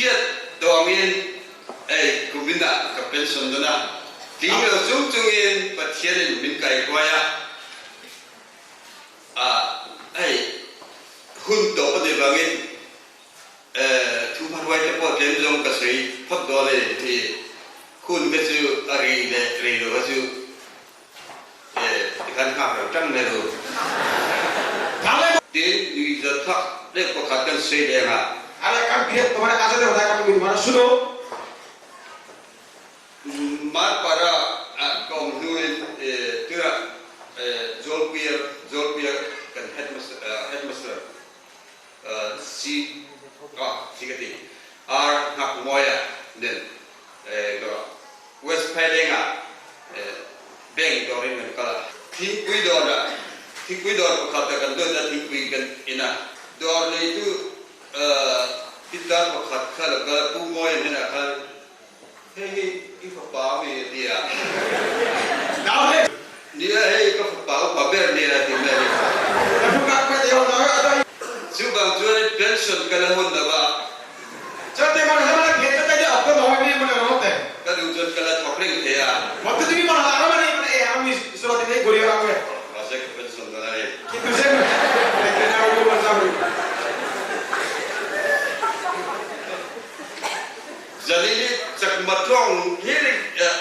hriat tawh angin hei kumin ah ka pension dawn a, tling lo chung chungin Pathianin min kaihruai a, ah hei hun tawp a nih vangin thu hmahruai te pawh tlem zawng ka sawi phawt dawn a ni tih hun te chu a ri leh rei lo kha chu Tikhan nghak lo tang mai ru. Tin, nuihzat thak deuh pakhat kan sawi leng a. Marpara ah ka awm hnuin tunah Zawlpuia Zawlpuia kan headmaster C ah C ka ti R Nghakmawia nen West Phaileng ah bank dawr in kan kal a. Thingpui dawr ah thingpui dawr pakhat ah kan lut a, thingpui kan in a. Dawr neitu pitar pakhat kha lo kal a, Pu Mawia hnenah khan hei hi i fapa ami a ti a. Nia hei ka fapa upa ber nia a ti mai a ni. Chuvang chuan pension ka la hun lo va. Ka duh chuan ka la thawk reng thei a. Mahse ka pension dawn a ni. Zanin hi chakma tawng hlir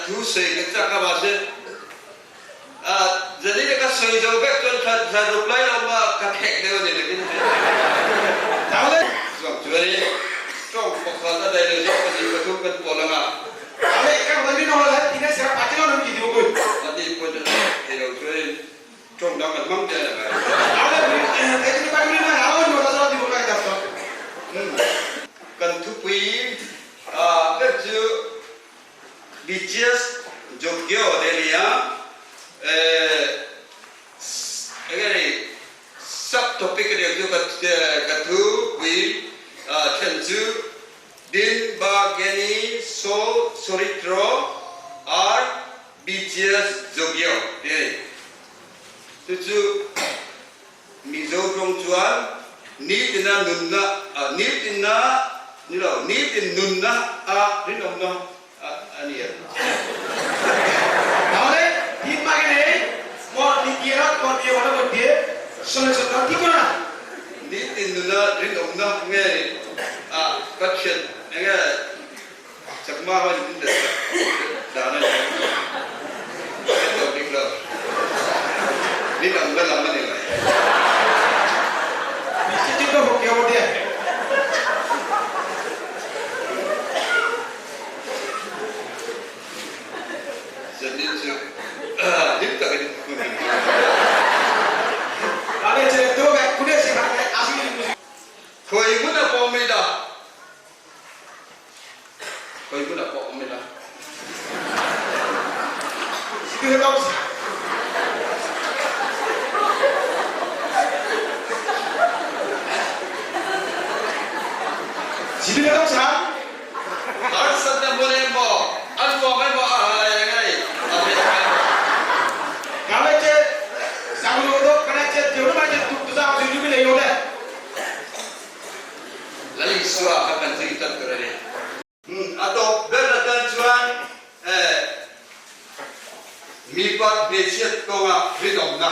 thu sawi ka chak a mahse zanin hi ka sawi zo vek chuan thla ruk lai lo ma ka khek deuh a ni lekin chuang chuan i tawng pakhat a daih lo zawk pahnih pathum kan pawl anga pahnih pawhin a thei lo chuan in tawng dang kan hmang tel a ngai. Kan thupui ber chu BTS Jogyo te a ni a, enge ni sub topic a nih chu ka thupui then chu Din Ba Geni Sol Soritro R BTS Jogyo tih a ni. Chu chu Mizo tawng chuan nitina nunna, nitina ni lo, nitin nunna a rinawmna a ni a. তাহলে তিন মাগে নেই মোর নিতিয়েরা তোমার বিয়ে হলে মধ্যে সলেকশন করা ঠিক না। Nitin nuna rinawmna nge a ka thian enge chakma ho in dan a ni a to bik lo rinawmna lam a ni mai. নিশ্চিত হোক কেউ দিয়ে Zanin chu hlim takin hun kan hmang a. Khawi hmun ah pawh awm ila, khawi hmun ah pawh awm ila. Harsatna hmun emaw, a nuam emaw, a ha eng ei, a hre tak emaw. Lal Isua kha kan zui tlat tur a ni. A tawp ber atan chuan mipa hmeichhiat kawnga rinawmna.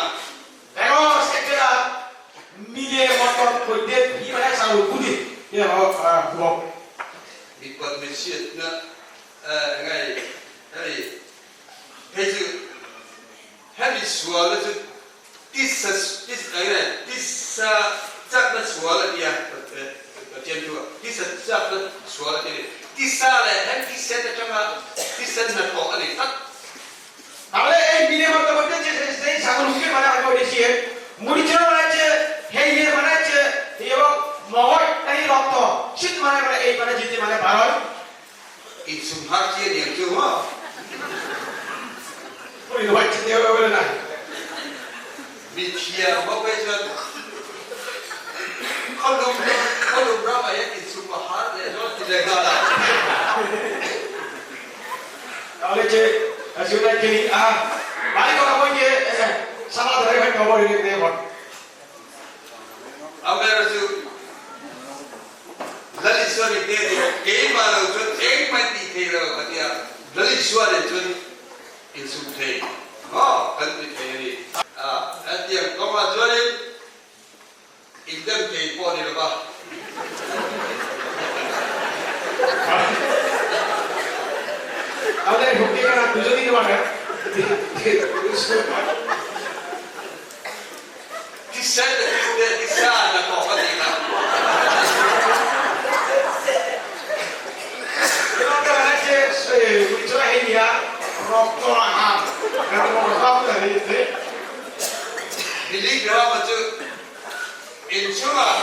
Mipa hmeichhiatna ngai hei hei chu hemi sualna chu tisa enge tisa chakna sual a tia Pathian thu ah tisa chakna sual a ti a ni. Tisa leh hemi thisen atanga thisen hnathawh a ni tlat. Insum har chi a niang chu maw? Mithiam ho phei chuan khawlum khawlum ramah hian insum a har leh hlawt ti leh nghal a. Amaherawhchu Lal Isua. Isua nih te nih keimah lo cun engmah ti thei lo a ti ah Lal Isua nih cun in sum thei maw kan ti thei a ni. Tiang kong ah cun in in dem thei pawh ni lo ba. তাহলে ভক্তি করা দুজনই তোমার। Thisen le thisa hnathawk a ti kha. Billy Graham cu inn chungah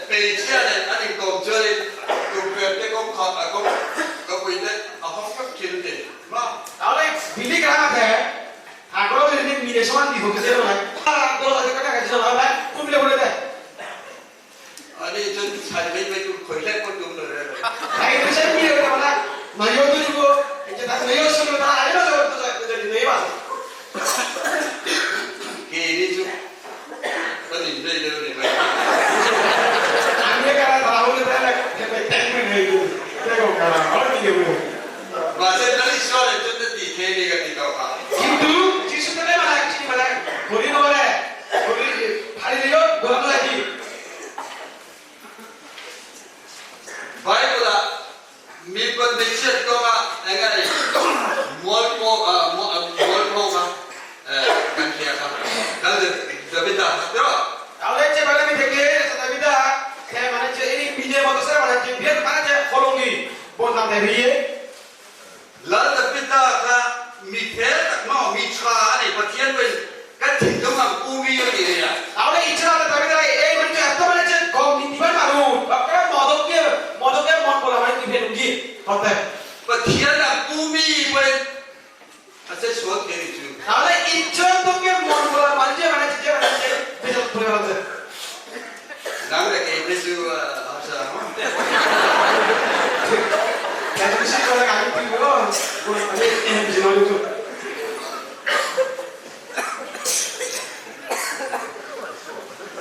hmeichia nih an in kawm cun in tukvelh te kong kha a kong ka pui te a hong tuk thil ti ma. তাহলে Billy Graham আছে আগৰ যদি মিলেছমান বিহু খেলে নহয় কোনবিলাক বলে দে। Ani cun sai mei mei tu khoi lek ko tum lo re. তাই পিছে কি হবে মানে নয়ও দিব যে তাতে নয়ও শুনবে তারা আইলো যদি নয় বাস। Ke ni cu kan in dei deuh ni mai. আমি কারা তারা হলে তাহলে ট্যাঙ্ক নেই দেখো কারা আর কি হবে। Ma se nali sual in cun na ti the ni ka ti ko kha. কিন্তু যিশু তেনে মানে মানে ঘড়ি নগরে ঘড়ি ফাড়ি দিল গোলাম লাগি। Bible ah miphun hmeichiat kongah engai mualpho mualpho kha kan hlia kha kal David ah tiro. তাহলে যে মানে আমি থেকে দাবিদা সে মানে যে এই বিজয় মতো সে মানে যে বিয়ের মানে যে ফলঙ্গি বললাম দেখিয়ে। Lal David kha mi fel tak maw mi tha ani Pathian pei kan thinlung ang pumi a ti nia. তাহলে ইচ্ছা হলে দাবিদা এই মানে এত মানে যে কম নীতিবান মানুষ মদককে মদকে মন বলা মানে কি ফেলুঙ্গি হতে। Pathian ang pumi pei a se sual the ni chu. তাহলে ইচ্ছা তোকে মন বলা মানে যে মানে যে মানে যে বেশ ধরে ফেলছে। Nang le ke te chu hapsa ma. এত বেশি করে আমি তুই বলো মানে বেশি নয় তো।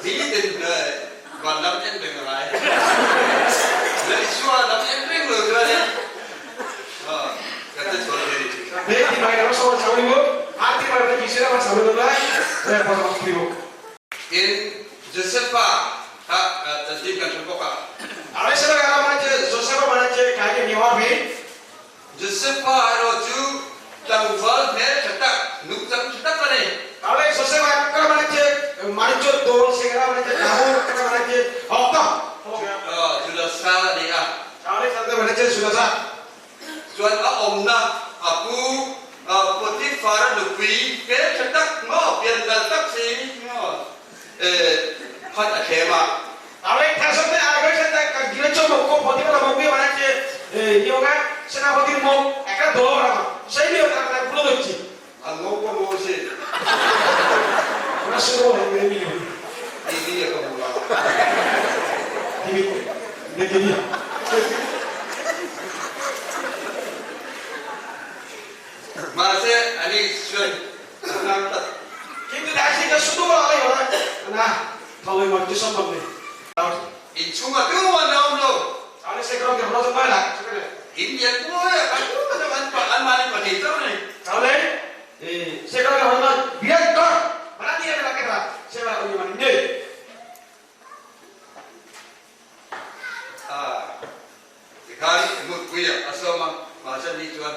Ni tin van lam en reng lai. Lal Isua lam en reng lo chuan in ka te sual the ni chu. তিন ভাই আমার সবার ছাগল আর তিন ভাই কিসের আমার ছাগল নয় দিব। Tin Josepha kha chanchin kan hre bawk a. আড়াইশো টাকা মানে যে জোসেফ মানে যে কাকে নেওয়া হবে। Josepha erawh chu tlangval hmel tha tak, nungchang tha tak a ni. তাহলে জোসেফ একটা মানে যে মানিজ্য দোল সেখানে মানে যে কাহর একটা মানে যে হক। Julasa a ni a. তাহলে সাথে মানে যে সুলাসা। Chuan a awmna a pu Potiphar-a nupui hmel tha tak maw, pian dal tak si maw khat a thlem a. তাহলে তার সাথে আগের সাথে গৃহস্থ মুখ প্রতিভা মুখ মানে যে ইয়োগা সেনাপতির মুখ একটা দল সেই নিয়ে তারা গুলো হচ্ছে। A ngo pawh ngo si. ওরা শুরু হয়ে মিলে। TV a ka hmu a. TV দেখে দিয়া। Mahse ani chuan a hlang tlat. কিন্তু তাই শুধু বলা হয় না তাহলে মধ্যে সম্ভব নেই। Inchungah tuman a awm lo. তাহলে সেখানে হরজ নয় না সেখানে। In lian kuai a kan tuman an an mahni pahnih chauh a ni. তাহলে সেখানে হরজ বিরাট কর মানে দিয়ে লাগে না সে মানে নেই। Tikhan mutpui a sawm a, mahse ni chuan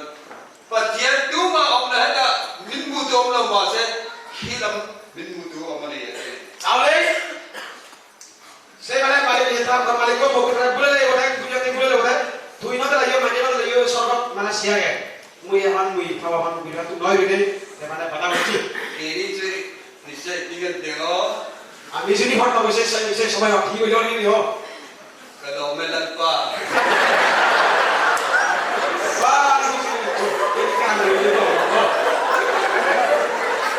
Pathian tumah awm na hetah min hmu tu awm lo mahse khi lam min hmu tu awm a ni a ti. তাহলে সে মানে মালিক তার মালিক বলে ওটা দুজনে বলে ওটা তুই নতে লাগিব মানে নতে লাগিব সরকার মানে সিয়াগে মুই এখন মুই খাওয়া মুই তুই নয় রে মানে বাধা হচ্ছে। Keini chu নিশ্চয় tingan teng aw. আমি যদি হট নগৈছে সে সবাই ঠিক হয়ে যাওয়া নি Ka lawm e Lalpa.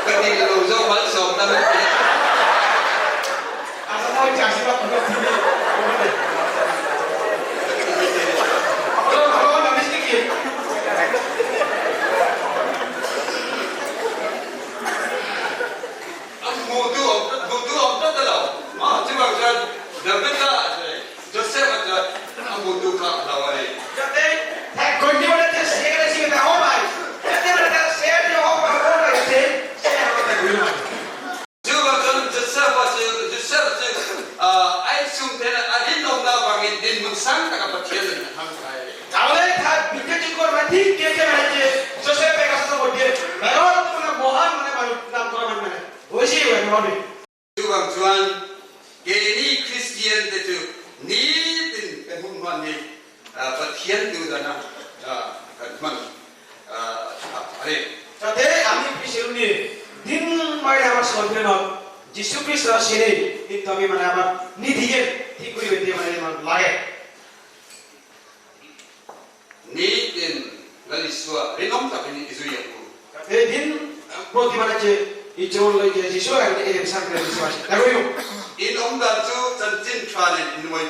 Ka nih lo zawk malsawmna min pe. A hmu tu awm hmu tu awm tlat a lo. Chuvang chuan David-a Joseph-a chuan hmutu kha a hlau a ni. Cu bangcun Josef cu Josef cu ai sum then a rinawmnak bangin dinhmun sang tak a Pathian in a hmang thai. Cu bang chuan keini Christian te cu nitin kan hmuh hman hi Pathian duhdan ah kan hman a ni. Tate ami Christian ni din mai hama solphenot Jisu Christ sine nitami মানে আমার নিধিকে ঠিক করিবে দিয়ে মানে আমার লাগে। Nitin Lal Isua rinawm takin i zui ang u. এই দিন প্রতি মানে যে ইচোল যে যিশু এই সামনে যিশু আসে দেখো। In awm dan chu chanchin tha nen in mawi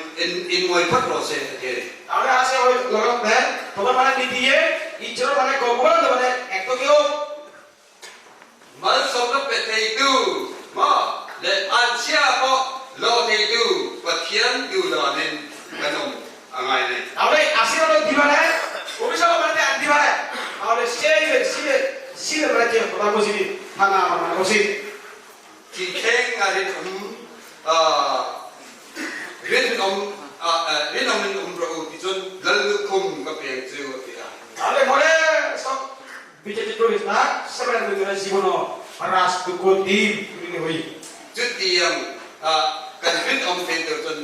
in mawi phawt rawh se a ti a ni. তাহলে আসে ওই লগত তোমার মানে নিধিয়ে ইচোর মানে গম্বল মানে এক তো কেউ Malsawmna pe theitu maw leh anchhia pawh lawh theitu Pathian duhdanin kan awm a ngai a ni. তাহলে আশীর্বাদ দিবানে অভিশাপ মানে দিবানে তাহলে সেই সিলে সিলে মানে যে কথা বসিবি থানা মানে উচিত। Thithleng ah rinawm rinawm rinawm in um rawh u ti cun Lal lukhum ka pek cu a ti a. তাহলে মনে সব বিচার করিস না সেবেলা জীবন রাষ্ট্র দিন হই। Cutiang kan rinawm thei tur cun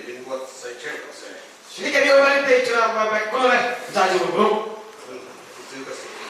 min buatsaih ṭheu ko seh. সেদিকে আমি ওই বাড়িতে ব্যাক করে যা যাব। Cu ka si.